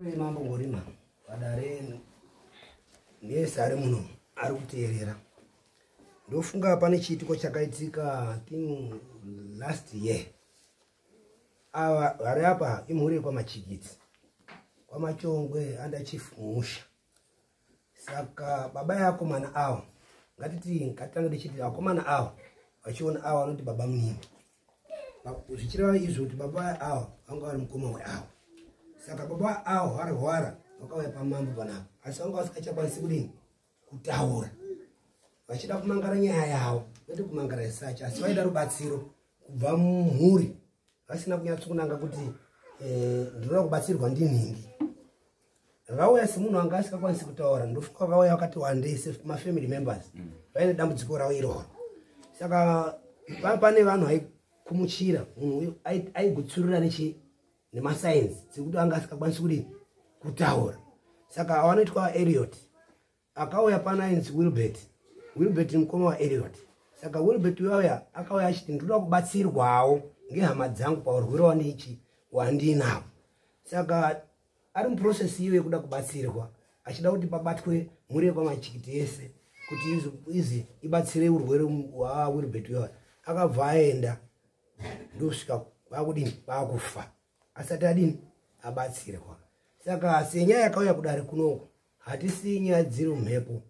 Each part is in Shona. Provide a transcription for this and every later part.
Mambo Ngorima padare nese ari muno ari kuteerera. Ndofunga pane chiitiko chakaitika think last year. Ava vari apa imhuri yekwaMachikiti, kwaMachongwe under Chief Musha. Saka baba yakomana avo, ngatiti ngatitange tichiti vakomana avo vachiona avo vanoti baba munini, zvichireva izvo kuti baba avo vanga vari mukoma weavo. Saka baba avo varwara vakauya pamambo panapa, asi vanga vasingachakwanisi kudini kutaura, vachida kumangara nyaya yavo, kwete kumangara isachi, asi vaida rubatsiro kubva mumhuri, vasina kunyatsokunanga kuti ndinoda kubatsirwa ndinhingi. Vauya semunhu anga asingakwanisi kutaura. Ndofunga vauya vakati wandei semafamily members vaine dambudziko ravo iroro. Saka pane vanhu vaikumuchira munhu uyu, aigutsurira nechi nemasainzi sekuti anga asingakwanisi kudini kutaura. Saka vanoitwa Eliot akauya pana ainzi Wilbert. Wilbert mukoma waEliot. Saka Wilbert uyauya akauya achiti ndinoda kubatsirwawo ngehama dzangu paurwere wandichi wandinawo. Saka ari muprocess iyo yekuda kubatsirwa, achida kuti pabatwe mhuri yekwaMachikiti yese kuti izi ibatsire urwere hwaWilbert uyauya. Akabva aenda, ndosvika kwakudini, kwakufa asati adini abatsirwa. Saka senyaya yakauya kudare kunoku, hatisi nyaya dziri mumhepo,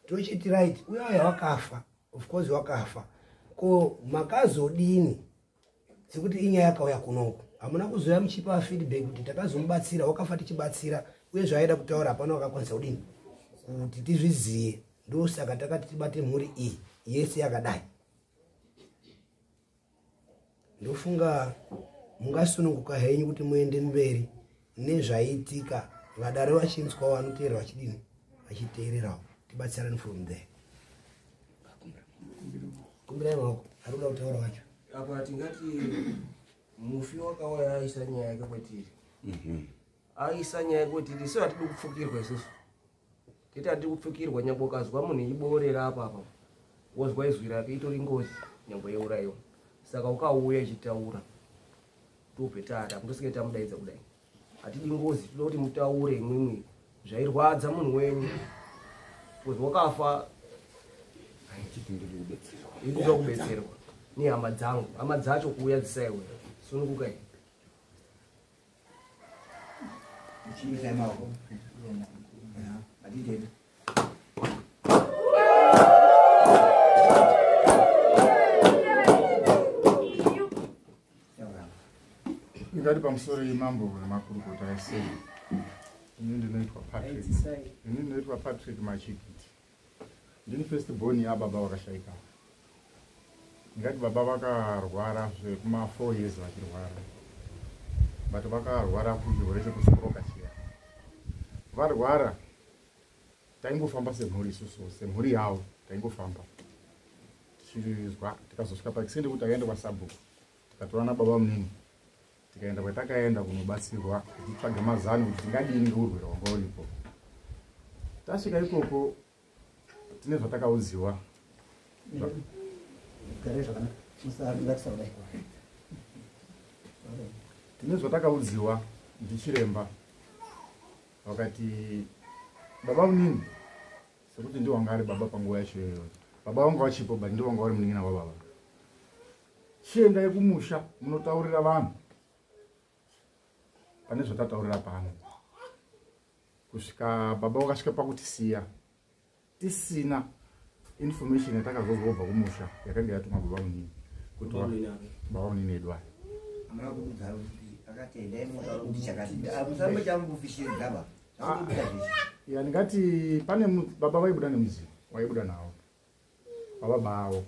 tochiti right, uyauya wakafa, of course wakafa, ko makazodini? Sekuti inyaya yakauya kunoku, hamuna kuzoya muchipa feedback kuti takazomubatsira, wakafa tichibatsira, uye zvaaida kutaura hapana wakakwanisa kudini kuti tizviziye. Ndosaka takati tibate mhuri iyi yese yakadai. Ndofunga mungasununguka henyu kuti muende mberi nezvaitika, vadare vachinzwa, vanoteera vachidini, vachiteererawo, tibatsirane from there. Kumbirai maoko ari kuda kutaura wacho. Apa tingati mufi wakauya aisa nyaya yake kwetiri, aisa nyaya kwetiri. Isu hatidi kupfukirwa, isusu titi hatidi kupfukirwa. Nyangwe ukazwa munhu iborera apa apa, wozwa izwi rake, itori ngozi, nyangwe yeurayiwa. Saka ukauya ichitaura tobvetara kundosike tamudaidza kudai. Hatidi ngozi, toda kuti mutaure imwimwi zvairwadza munhu wenyu, because wakafa ikuda kubetserwa nehama dzangu, hama dzacho kuuya dzisaiwe. Sunungukai. Chiisai maoko. Matitenda. Ndingati pamusoro yemambo nemakurukota ese, ini ndinoitwa Patrick, ini ndinoitwa Patrick Machikiti, ndini first born yababa vakashayika. Ndingati baba vakarwara zvekuma 4 years vachirwara, but vakarwara kuchirwere chekustroka chiya. Varwara taingofamba semhuri, isusu semhuri yavo taingofamba tichizwa, tikazosvika paextent kuti takaenda kwasabhuku, tikatora nababa munini, tikaenda kwatakaenda kunobatsirwa tichitsvaga mazano kuti tingadini ngeurwere hwanga uripo. Tasvika ikoko tine zvatakaudziwa. Gare zvakanaka. Musaratisa kudai. Tine zvatakaudziwa ndichiremba, vakati baba munini, sekuti ndiwo wanga ari baba panguva yacho iyoyo, baba vanga vachipo, but ndiwo wanga vari munin'ina wababa, chiendai kumusha munotaurira vanhu pane zvatataurira pano. Kusvika baba vakasvika pakutisiya tisina information yatakazozwa kubva kumusha yakanga yatuma baba munini kuti baba munini edu aya. Hamuna kuudza kuti akati endai munotaura kuti chakati. Musambo chamukufishiridza ba. Zvakubuda zveshe. Ya, ndingati pane baba vaibuda nemuzimu, waibuda navo vababa avo,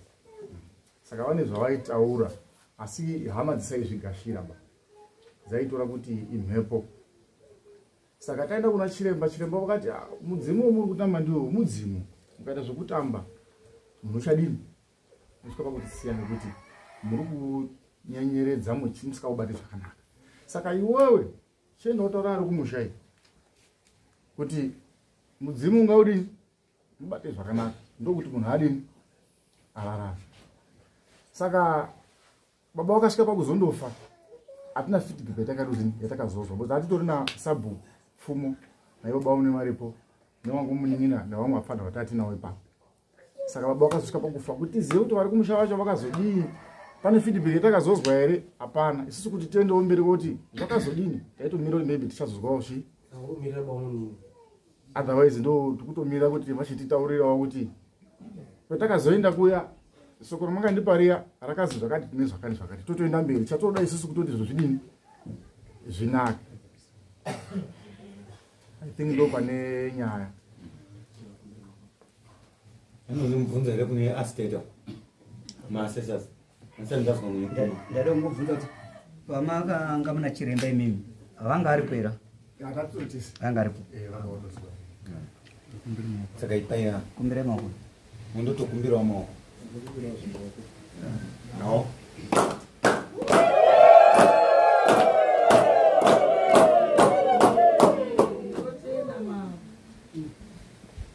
saka vane zvavaitaura, asi hama dzisaizvigashira ba, dzaitora kuti imhepo. Saka taenda kuna chiremba, chiremba vakati, "Ah, mudzimu womuri kutamba ndiwo mudzimu, mukaita zvekutamba munhu uchadini, musvika pakuti nekuti muri kunyenyeredza musikaubati zvakanaka. Saka iwewe chienda utaura ari kumusha iyi kuti mudzimu ungaudini, mubate zvakanaka, ndokuti munhu adini, ararame." Saka baba vakasvika pakuzondofa hatina feedback yatakadozini yatakazozwa, because hatitori nasabhuku. Pfumo naivo baba une varipo newangu munin'ina nevamwe vapfanha vatatinawo ipapo. Saka baba vakazosvika pakufa kuti tizive kuti vari kumusha vacho vakazodii, pane feedback yatakazozwa here? Hapana. Isusu kuti tiendewo mberi kuti zvakazodini, taitomira kuti maybe tichazozwawo chi otherwise ndo tikutomira kuti vachititaurirawo kuti patakazoenda kuya soko ramakandipariya rakazi zvakati nezvakati zvakati, totoenda mberi. Chatoda isusu kutoti zviro zvidini zvinake. I think ndo pane nyaya. Anozimubvunza here kune asteta maassessors? Andisati ndazwa munhu. Ndada kungobvunza kuti pamakanga muna chiremba imimi, vanga aripo here? Hatatotisi. Vanga aripo. Saka ipai Kumbirai maoko. Mundotokumbirawo maoko no.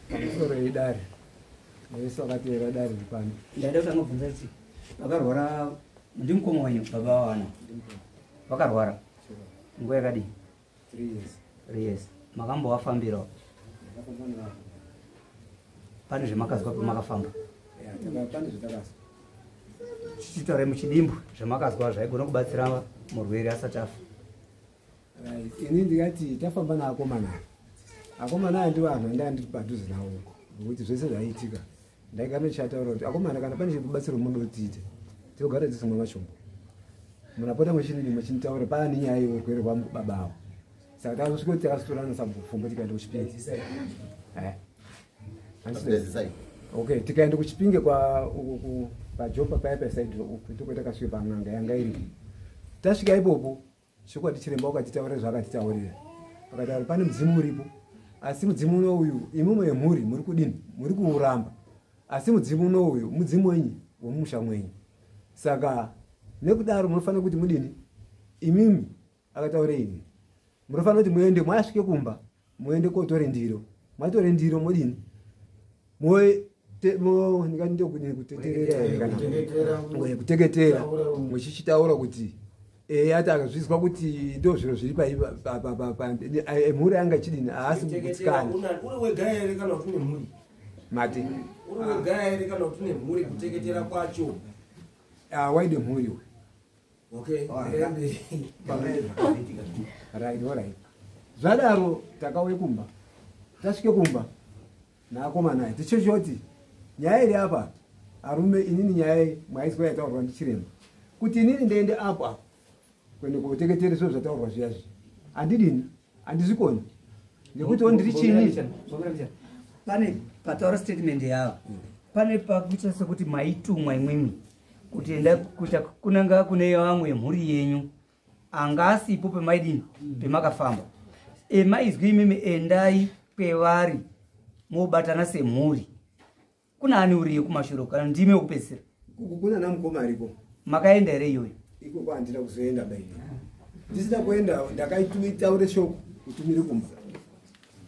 Pamusoro idare nevese vakateera dare riri pano. Ndaida kuti angobvunza kuti vakarwara ndimukoma wenyu, baba vavana vakarwara nguva yakadii? 3 years. 3 years. Makambovafambirawo? Ndakafamba navo. Pane zvemakazwa pamakafamba? Ya, pane zvatakazwa. Chichitaurai muchidimbu zvamakazwa zvaigona kubatsira murwere asati afa. Right. Ini ndingati tafamba naakomana aya. Akomana aya ndivo vanhu vandaa ndiri padhuze navo, nokuti zvese zvaiitika ndaigara ndichataura kuti akomana, kana pane chibatsiro munoda kuti tiite, tinogara tisimwa mashombo, munapota muchinini muchinitaura paane nyaya yeurwere hwababa avo. Saka takazosvika kuti takazotorana sabupfumbo tikaenda kuChipinge. Handisi- Okay, tikaenda kuChipinge kwa uku pajopa paya pasaidi uku, ndiko takasvika pan'anga yanga iripo. Tasvika ipopo, chokwadi chiremba wakatitaurira zvaakatitaurira, akataura pane mudzimu uripo, asi mudzimu uno uyu imimi yemhuri muri kudini, muri kuuramba, asi mudzimu uno uyu mudzimu wenyu wemumusha mwenyu. Saka nekudaro munofanira kuti mudini imimi, akataura ini, munofanira kuti muende, mwasvike kumba muende kotore ndiro, mwatore ndiro modini, ndingati ndokudini, kuteterera here kana kuteketera, muchichitaura kuti ati akazvizwa kuti ndo zviro zviri mhuri anga chidini, haasi kugutsikana. Uri wega here kana kuti une mhuri? Mati? Uri wega here kana kuti une mhuri, kuteketera kwacho? Ah, waide mhuri we. Okay, mberi. Right, alright. Zvadaro takauye kumba, tasvike kumba naakomana aya, tichochoti nyaya iri apa arume, inini nyaya mwaizwa yataurwa ndichiremba kuti inini ndiende apo apo kuende koteketere zvo zvataurwa zviyazvi, handidini, handizvikoni nekuti ndiri chini. Pane pataura statement yavo, pane pakuita sekuti maitumwa imwimwi kuti enda kuita kunanga kune vamwe mhuri yenyu anga asipo pemaidini pemakafamba, emaizwi imimi endai kwevari mobatana semhuri. Kuna ani uriyo kumashure kana ndime wekupedzisira? Uku kuna namukoma ariko. Makaenda here iyoyo? Ikoko handina kuzoenda baini. Ndisina kuenda, ndakaitaure shoko kutumire kumba,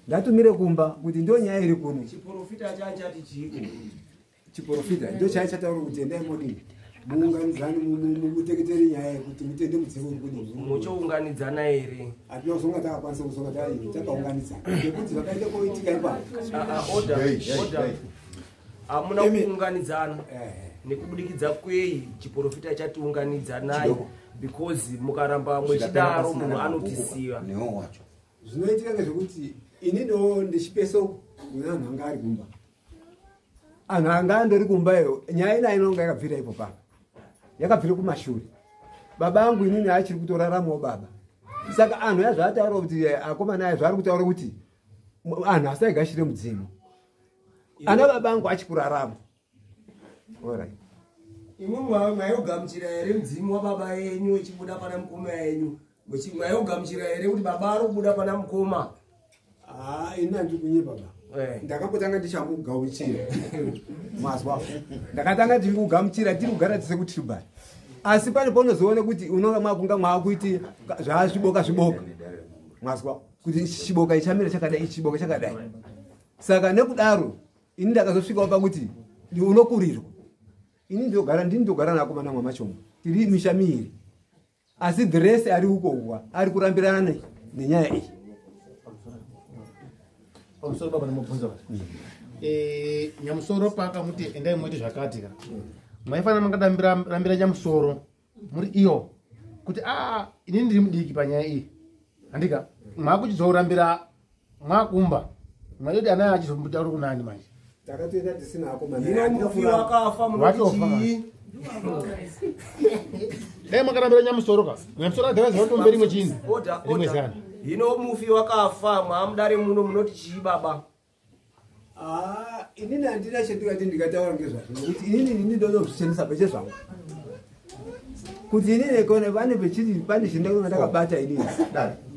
ndatumire kumba kuti ndo nyaya iri kuno. Chiprofita chachati chiko? Chiprofita ndo chai chataura kuti endai modini, muunganidzani, muteketere nyaya yekuti mutende mudzimu uri kudini. Muchounganidzana here? Hatina kuzonga takakwanisa kuzonga taini takaunganidzana nekuti zvakaita koitika ipapo. Ah, ah, order, Hey, hey, order. hey. Hamuna kuunganidzana nekubudikidza kwei chiprofita chatiunganidzanai? Chidoko. Because mukaramba mwechidaro munhu anotisiva. Newo wacho. Zvinoitika ngezvekuti ininiwo ndichipeso kune anhu anga ari kumba, anhu anga andori kumba iyo, nyaya ina inonga yakabvira ipo papa, yakabvira kumashure. Baba angu inini achiri kutoraramawo baba. Saka anhu aya zvaataura kuti akomana aya zvaari kutaura kuti anhu asaigashire mudzimu, ana baba angu achikurarama. Alright. Imwe mwaiogamuchira here mudzimu wababa yenyu echibuda pana mukoma yenyu? Mwaiogamuchira here kuti baba ari kubuda pana mukoma? Ah, ini handiri kunyepa baba. Ndakambotanga ndichangogamuchira, mazwa, ndakatanga ndiri kugamuchira, tiri kugara tise kutribal, asi pane paunozoona kuti unonga mwakunga mwaakuiti zvaazviboka zviboka, mwazwa, kuti ichi chiboka ichamira chakadai, ichi chiboka chakadai. Saka nekudaro ini ndakazosvikawo pakuti unokurirwa. Ini ndogara, ndini ndogara nakomana mwamachongo, tiri misha miiri, asi the rest ari uko uwa ari kurambirana nenyaya iyi. Pamusoro baba nemubvunzo. Nyamusoro paakamuti endai muite zvakati ka. Maifanira mangadarambira nyamusoro muri iyo kuti inini ndiri mudiki panyaya iyi. Handika mwakuchizorambira mwakumba. Mwaiti ana achizomutaura kunani manje. Takatoenda tisina akomana. Hino mufi wakafa munoti chii? Dai makarambira nyamusoro ka. Nyamusoro adhara zvatombe rimwe chini. Rimwe zana. Hino mufi wakafa mwamudare muno munoti chii baba? Inini handina chendingati ndingataura ngezvazvo nekuti inini ndinozvichenesa peche zvangu. Kuti inini kone pane pechiti pane chendakanga ndakabata inini.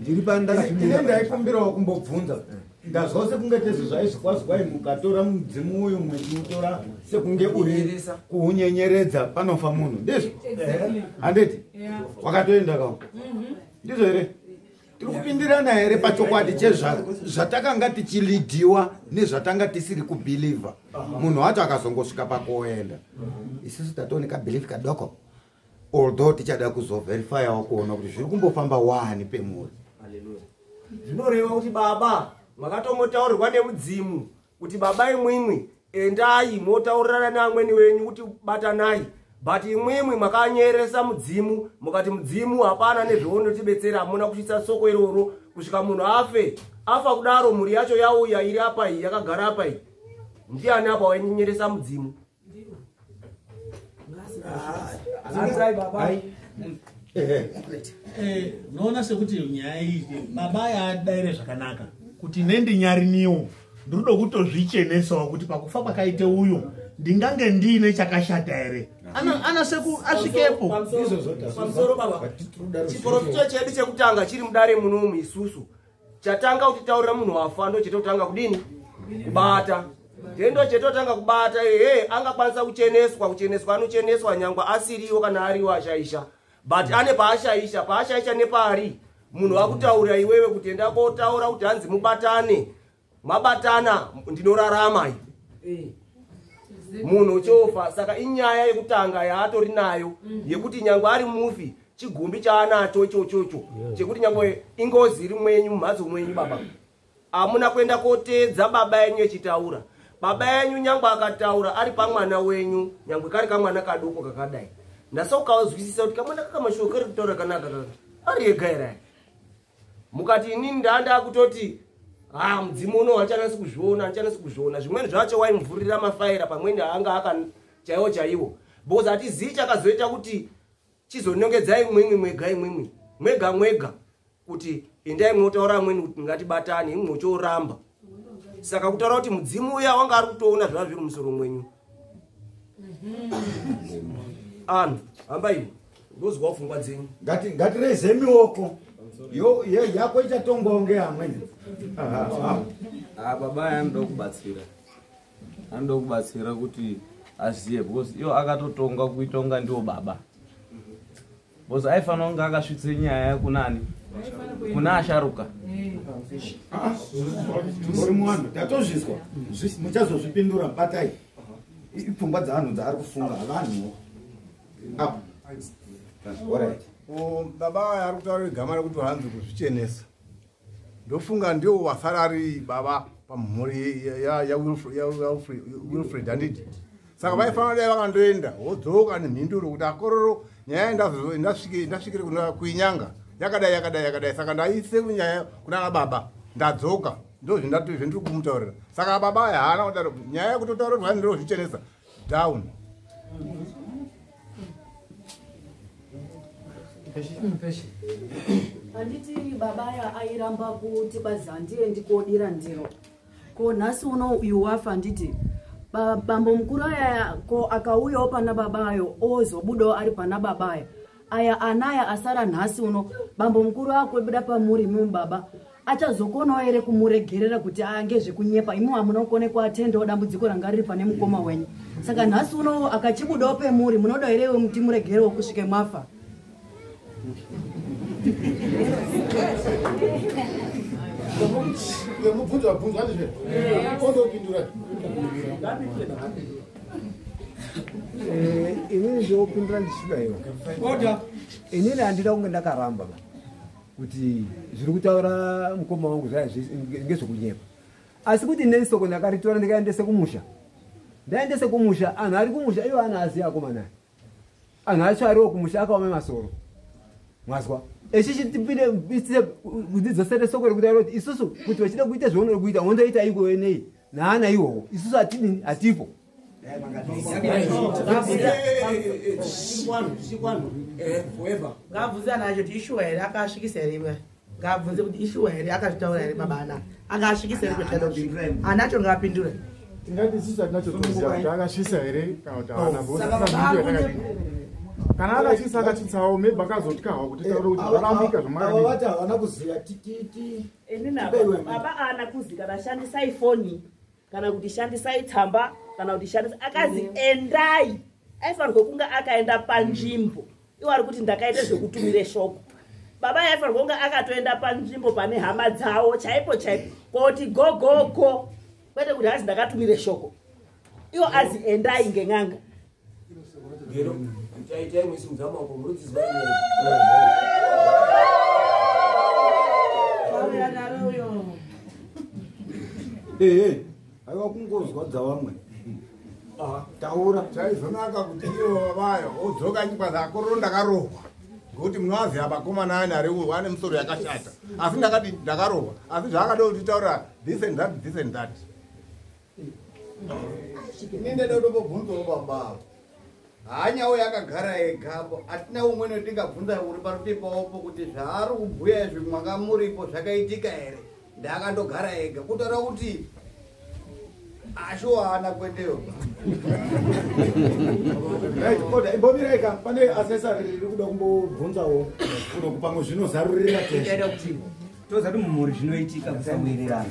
Ndiri pano ndakazvimira. Ini ndaikumbirawo kumbobvunza. Ndazwa sekunge tezvo zvaizvikwazwai mukatora mudzimu uyu mwechiutora sekunge uri kuunyenyeredza panofa munhu. Ndizvo? Handiti? Wakatoenda kawo. Ndizvo here? Tiri kupindirana here pachokwadi chezvatakanga tichilidhiwa nezvatanga tisiri kubhilivha. Munhu wacho akazongosvika pakuenda. Isusu tatooneka belief kadoko. Although tichada kuzoverifyawo kuona kuti zviri kumbofamba wani pemuri. Haleluya. Zvinoreva kuti baba makatomotaurirwa nemudzimu kuti baba imwimwi endai motaurirana neamweni wenyu kuti batanai. But imwimwi makanyeresa mudzimu mukati mudzimu hapana nezvaunotibetsera, hamuna kusvitsa soko iroro kusvika munhu afe. Afa kudaro mhuri yacho yauya iri apa iyi yakagara apa iyi. Ndiani apa wainyeresa mudzimu? Unoona sekuti nyaya iyi baba yaadaire zvakanaka kuti nendinyarinyiwo ndinoda kutozvichenesawo kuti pakufa kwakaite uyu ndingange ndiine chakashata here. Ana seku asvikepo. Pamusoro baba. Chiprofita chedu chekutanga chiri mudare munomu isusu. Chatanga kutitaurira munhu wafa ndo chetotanga kudini? Kubata. Tendo chetotanga kubata angakwanisa kucheneswa, kucheneswa anocheneswa nyangwa asiriwo kana ariwo ashaisha. But ane paashaisha, paashaisha nepari. Munhu akutaura iwewe kuti enda kotaura kuti hanzi mubatane. Mabatana ndinorarama iyi. Munhu uchofa. Saka inyaya yekutanga yaatori nayo yekuti nyangwe ari mufi chigumbi chaanacho ichochocho chekuti nyangwe ingozi iri mwenyu mumhatso mwenyu baba. Amuna kuenda koteedza baba yenyu echitaura. Baba yenyu nyangwe akataura ari pamwana wenyu nyangwe kari kamwana kadoko kakadai. Ndasa ukazwisisa kuti kamwana kakamashoko kari kutaura kanaka kaka ari ega here. Mukati inini ndanda kutoti mudzimu uno hachanasi kuzviona, hachanasi kuzviona. Zvimweni zvacho waimuvhurira mafaira pamweni anga aka chaiwo chaiwo. Because hatizii chakazoita kuti chizonongedzai imwimwi mwega imwimwi. Mwega mwega kuti endai mwotaura amweni kuti ngatibatane imwe muchoramba. Saka kutaura kuti mudzimu uya wanga ari kutoona zvava zviri musoro mwenyu. Anhu, hamba iwe. Ndozwa pfungwa dzenyu. Ngatireze mioko. Yo yako ichatongwawo ngeamweni. Baba anoda kubatsira. Anoda kubatsira kuti aziye because iyo akatotonga kuitonga ndiwo baba. Because aifanira kunge akasvitse nyaya kunani? Kuna asharuka. Uri muvanhu tatozviswa. Muchazozvipindura batai. Ipfungwa dzavanhu dzaari kufunga vanhuwo. Apo. Alright. Baba aya ari kutaura gama rekuti hanzi kuzvichenesa. Ndofunga ndiwo wasara ari baba pamhuri yaWilfred handiti. Saka vaifanira dai vakandoenda wodzoka nemhinduro kuti akororo nyaya ndasvikire kuinyanga yakadai yakadai yakadai. Saka ndaise kunyaya kuna baba ndadzoka ndo zvendiri kumutaurira. Saka baba aya haana kudaro nyaya yekutotaura kuti ndozvichenesa down. Handiti baba aya airamba kuti bazi handiendi kodira ndiro. Ko nhasi uno uyu wafa handiti bambo mukuru aya ko akauyawo pana baba ayo ozobudawo ari pana baba aya. Aya anaya asara nhasi uno bambo mukuru akubuda pamuri imimi baba achazokonawo here kumuregerera kuti ngezvekunyepa imi hamuna kukone kuatendawo dambudziko ranga riri pane mukoma wenyu. Saka nhasi uno akachibudawo pemuri munoda here kuti muregerewo kusvike mafa? Mubvunzo wabvunzwa ndizvo? Ondopindura. Inini ndinopindura ndichida iwo. Inini handida kunge ndakaramba kuti zviri kutaura mukoma wangu ngezvekunyepa. Asi kuti neni soko ndakaritora ndikaendese kumusha, ndaendese kumusha, anhu ari kumusha ivo ana aziya akomana, anhu acho ariwo kumusha akaome masoro, mwazwa echichitipinde kudzidzosere soko rekuti kuti isusu kuti vachida kuita zvaunoda kuita unondoita iko nei naana iwowo, isusu hatidini, hatipo. Ngabvunze ana acho kuti ishuwa here akasvikisa here, ngabvunze kuti ishuwa here akazvitaura here baba ana akasvikisa here kwetada kusvika, ana acho ngaapindure. Tingati isusu hatina chotoziva kuti akasvisa here kana kuti haana, because kana akachisa akachitsawo maybe akazotyawo kuti taure kuti zvarambika zvamakadii. Vati havana kuziva baba ana kuzi kana shandisai foni kana kuti shandisai tsamba kana kuti shandisai, akazi endai, aifanirwa kunge akaenda panzvimbo. Iwo ari kuti ndakaita zvekutumire shoko, baba aifanirwa kunge akatoenda panzvimbo pane hama dzawo chaipo chaipo koti gogogo, kwete kuti hazi ndakatumire shoko, iwo azi endai ngen'anga. Aiwa kungozwa dzavamwe taura chaizonaka kuti ivo vayo odzoka nyikwazi akororo ndakarohwa ngekuti munoaziva vakomana ayani ari ane musoro yakashata, asi ndakati ndakarohwa, asi zvaakada kutitaura this and that, this and that. Ini ndada kutombobvunzawo baba avo, hanyawo yakagara egapo, hatina umweni wetingabvunza uri parutipawopo kuti zvaari kubhuya izvi mwanga muripo zvakaitika here, ndakandogara ega kutaura kuti ashuwa haana kuendeyo. Right, order, imbomiraika pane asesa riri kuda kumbobvunzawo kuno pamwe zvinozarurira teshe. Toza kuti mumhuri zvinoitika kusawirirana,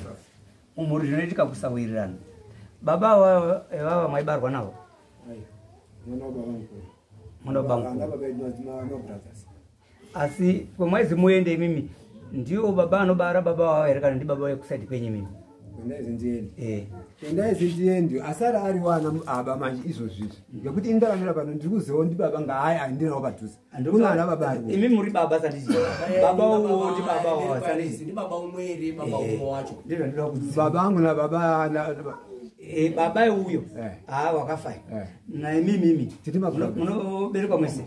mumhuri zvinoitika kusawirirana. Baba vava maibarwa navo mwana baba mukuru, asi kwemwaizi muende imimi ndiwo baba anobara baba wavo here kana ndi baba vekusaidi kwenyu imimi? Endaizi ndiendi asara ari wana aba manje izvozvizvi ngekuti indaramira pano ndiri kuzivawo ndi baba ngaaya andinawo padhuze, kuna ana baba ariwo. Imi muri baba sanditi baba uwo ndi baba wavo sanditi ndi baba umwe here baba umwe wacho? Ndizvo ndinoda kuziva. Baba angu na baba baba uyo wakafa naimi mimi munoberekwa mwese?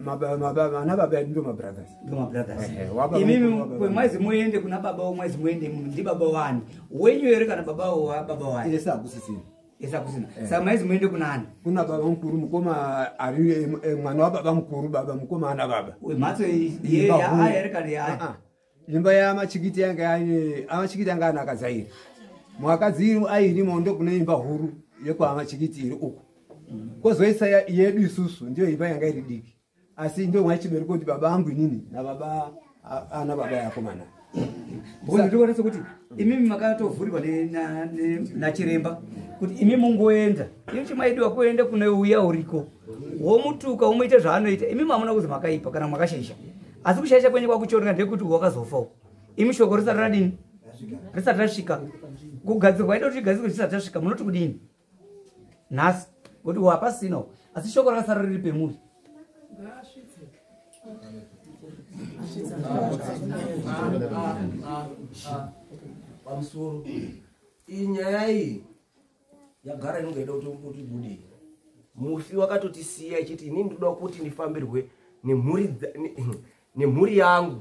Ana baba edu ndo mabrothers. Ndo mabrothers. Imimi mwaizi muende kuna baba wo mwaizi muende ndi baba wani wenyu here kana baba wa baba wani? Ese akusisina. Ese akusina. Saka mwaizi muende kuna ani? Kuna baba mukuru mukoma ari mwana wa baba mukuru, baba mukoma ana baba. Mhatso ye ya here kana ya? Imba ya machikiti yanga yaine amachikiti anga ana akadzaira. Mwakadzi airimo ndo kune imba huru yekwa amachikiti iri uku. Kozoisa yedu isusu ndiyo imba yanga iri diki. Asi ndio mwachibereko kuti baba angu inini na baba ana baba yakomana. Mbona ndikuona kuti imimi makatovhurirwa na chiremba kuti imi mungoenda. Iyo chimaidiwa kuenda kune uya uriko. Womutuka womuita zvaanoita. Imi mamuna kuzi makaipa kana makashaisha. Asi kushaisha kwenye kwakuchoreka ndekuti wakazofawo. Imi shoko risati radini? Risati rasvika. Kugadzirwa ida kuti igadzirwe risati rasvika munoti kudini? Nhasi kuti wapasina. Asi shoko rakasara riri pemuri. Pamusoro iyi nyaya iyi yagara inonge ida kuti ibude. Mufi wakatotisiya ichiti inini ndoda kuti ndifambirwe nemhuri yangu,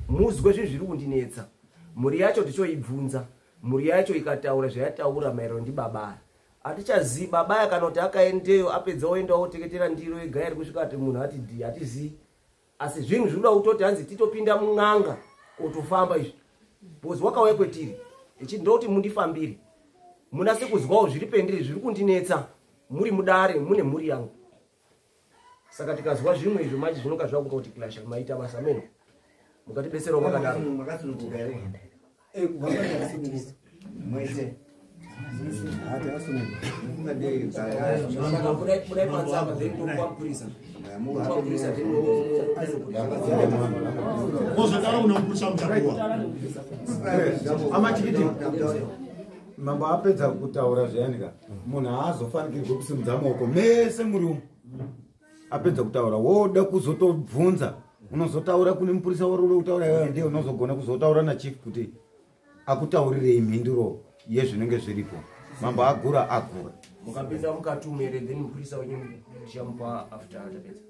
muzwe zvinhu zviri kundinetsa. Mhuri yacho tichoibvunza, mhuri yacho ikataura zvayataura maererano ndi baba. Atichazivi baba kana kuti akaendeyo apedza oenda oteketera ndiro ega iri kusvika ati munhu ati dhi hatizivi. Asi zvinhu zvinoda kutoti hanzi titopinda mun'anga kotofamba izvi, because wakauya kwetiri ichiti ndoti mundifambire munase kuzwawo zviri pendiri zviri kundinetsa, muri mudare mune mhuri yangu. Saka tikazwa zvimwe izvo manje zvinonga zvakunga kuti clasha maita basa meno mukatibetserawo makadaro. Mozotaura kuna mupurisa muchapuwa. Amachikiti mambo apedza kutaura zviyanika, munhu haazofanikirwe kusimudza maoko mese muri umu. Apedza kutaura woda kuzotobvunza, unozotaura kune mupurisa wari uda kutaura iwewe, ndiye unozogona kuzotaura nachief kuti Akutaurirei mhinduro yezvinenge zviripo. Mambo agura agura. Mukapinda mukati umu here, then mupurisa wenyu tichamupa after tapedza.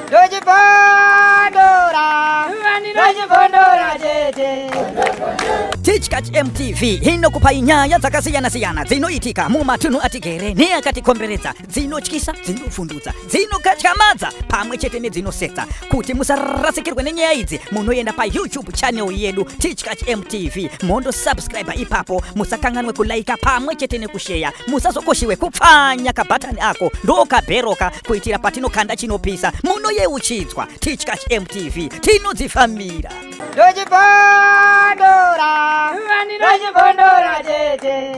Ndochibondora, ndochibondora chete. Tichkach MTV inokupai nyaya dzakasiyana-siyana dzinoitika mumatunhu atigere neakatikomberedza, dzinotyisa, dzinovhundutsa, dzinokatyamadza pamwe chete nedzinosetsa. Kuti musarasikirwe nenyaya idzi, munoenda paYouTube channel yedu Tichkach MTV, mondosubscribe ipapo. Musakanganwe kulaika pamwe chete nekusheya. Musazokoshiwe kupfanya kabhatani ako ndokabheroka, kuitira patinokanda chinopisa munoyeuchidzwa. Tichkach MTV, tinodzifambira. Ndochibondora, ndochibondora chete.